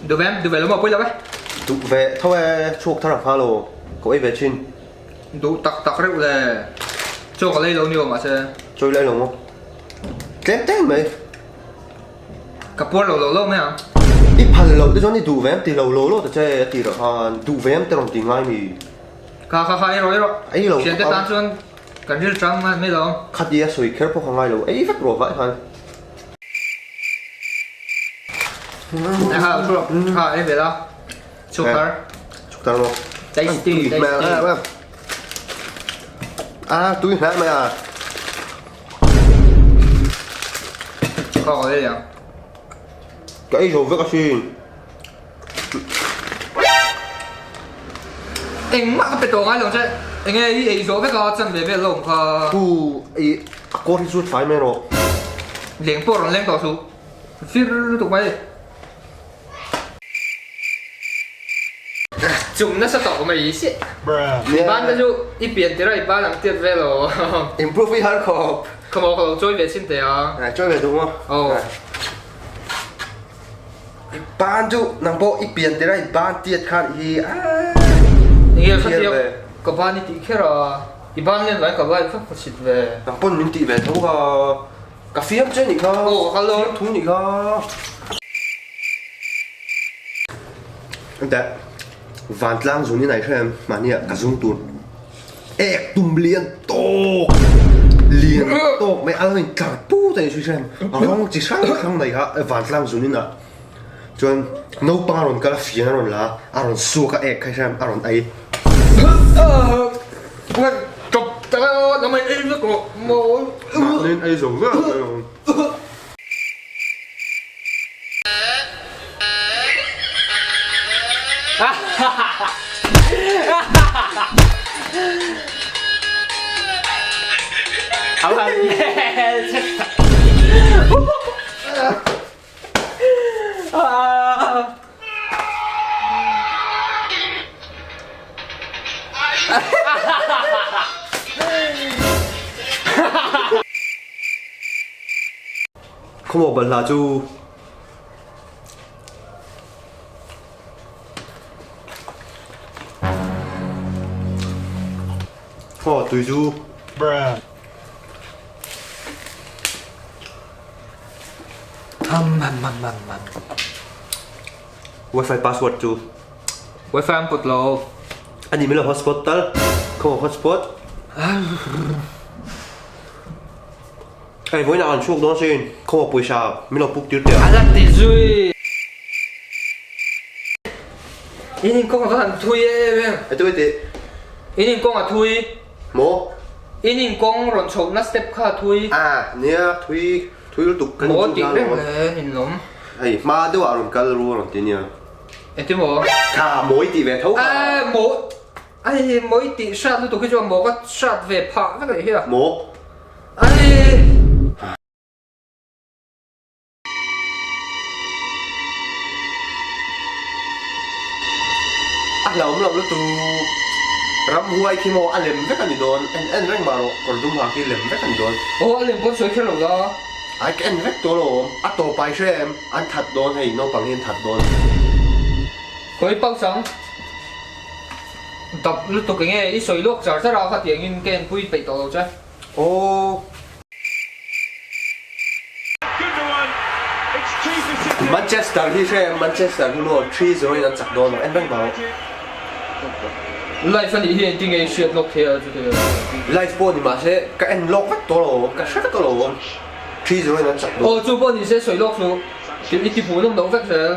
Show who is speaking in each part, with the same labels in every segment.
Speaker 1: Duh ve em? Duh ve lo maw? Pawi lo e.
Speaker 2: Duh ve tho e, chhuak thar ang kha lo, ka ei ve thin.
Speaker 1: Duh tak tak reuh le. Chaw ka lei lo ni aw mahse.
Speaker 2: Chaw i lei lo maw? Tlem tlem mai.
Speaker 1: Ka puar lo lo lo mai ang.
Speaker 2: I phal loh te chuan i duh ve em ti lo lo lo ta che a tih reuh khan duh ve em te rawn ti ngai mi.
Speaker 1: Kha kha kha ei rawh ei rawh.
Speaker 2: Ei lo
Speaker 1: Thiante tan chuan kan ril tang mai lo.
Speaker 2: Khati a sawi kher pawh ka ngai lo ei vek rawh vai khan.
Speaker 1: Nè ha thu ha ei ve la. Chuk thar.
Speaker 2: Chuk thar maw?
Speaker 1: Tasty tasty.
Speaker 2: A tui hle mai a.
Speaker 1: Kha ka ei ang.
Speaker 2: Ka ei zo vek asin.
Speaker 1: Engmah ka pe tawh ngai lo che. Enge i ei zawh vek a chan ve vel lo awm kha.
Speaker 2: Thu i a kawr hi chu thlai mai rawh.
Speaker 1: Leng pawh rawn leng tawh suh. Fir lutuk mai. Chum nasa tawh mai si. I ban te chu i pian tir a i ban ang tiat vel aw.
Speaker 2: Improve i har khawp.
Speaker 1: Khawmaw ka lo chawi ve chin teh a.
Speaker 2: Chawi ve duh maw?
Speaker 1: Aw.
Speaker 2: I ban chu nang pawh i pian tir a i ban tiat khan i hi
Speaker 1: Enge kha tiang ka ban i tih kher a, i ban len vai ka vai kha ka chhit ve.
Speaker 2: Nang pawn min tih ve tho kha, ka fiam che nih kha,
Speaker 1: Aw ka kal dawn.
Speaker 2: Fiam thu nih kha. Enteh, vantlang zun in ai hrem mahni ah ka zung tur. Ek tum lian tawk lian tawk mai a lo in tlar put a ni hri hrem a rawng chi hrang hrang mai kha vantlang zun in ah chuan naupang a rawn kal a fian a rawn la a rawn suak a ek kha hrem a rawn ei. Mahni in ei zo vek ang. Khawmaw balhla chu Khaw tui chu Wifi password chu
Speaker 1: Wifi an put lo.
Speaker 2: Ani milo hotspot tal. Khaw hotspot. Hei vawiinah kan chhuak dawn sin, khaw pawisa min lo puk tir teh
Speaker 1: a. A la ti zui. In inkawng a va han thui em em.
Speaker 2: Eti wait teh.
Speaker 1: In inkawng a thui.
Speaker 2: Maw?
Speaker 1: In inkawng rawn chhohna step kha a thui.
Speaker 2: A nia thui thui lutuk kan
Speaker 1: Maw tih reng le nin lawm.
Speaker 2: Hei hma deuh ah rawn kal ru a rawn ti nia.
Speaker 1: Eti maw?
Speaker 2: Kha mawi tih ve tho kha.
Speaker 1: A maw. Ai mawi tih hrat lutuk hi chuan maw ka hrat ve phah vek leh hi a.
Speaker 2: Maw?
Speaker 1: Ai.
Speaker 2: A hlauhawm loh lutuk. Ramhuai khi maw a lem vek a ni dawn. En en reng mah rawh kawr dum ha khi lem vek a ni dawn.
Speaker 1: Aw a lem pawn sawi kher lo la.
Speaker 2: Ai ka en vek tawh lo awm. A tawp ai hre em? An that dawn hei naupang hi an that dawn.
Speaker 1: Khawi pauchang. Dap lutuk enge i sawi lawk char char a khatiang in ka enpui peih tawh lo che.
Speaker 2: Aw. Manchester hi hre em Manchester hi maw 3-0 in an chak dawn ang en reng vang.
Speaker 1: Live anih hi engtin nge i hriat lawk thei a chutih.
Speaker 2: Live pawh ni mahse ka en lawk vek tawh lo ka hre vek tawh lo 3-0 in an chak dawn.
Speaker 1: Aw chu pawh ni se sawi lawk chu. I ti hmuh nawm loh vek zel.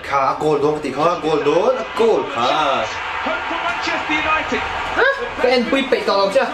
Speaker 2: Kha a goal dawn ka tih kha a goal dawn a goal kha.
Speaker 1: Ka enpui peih tawh lo che.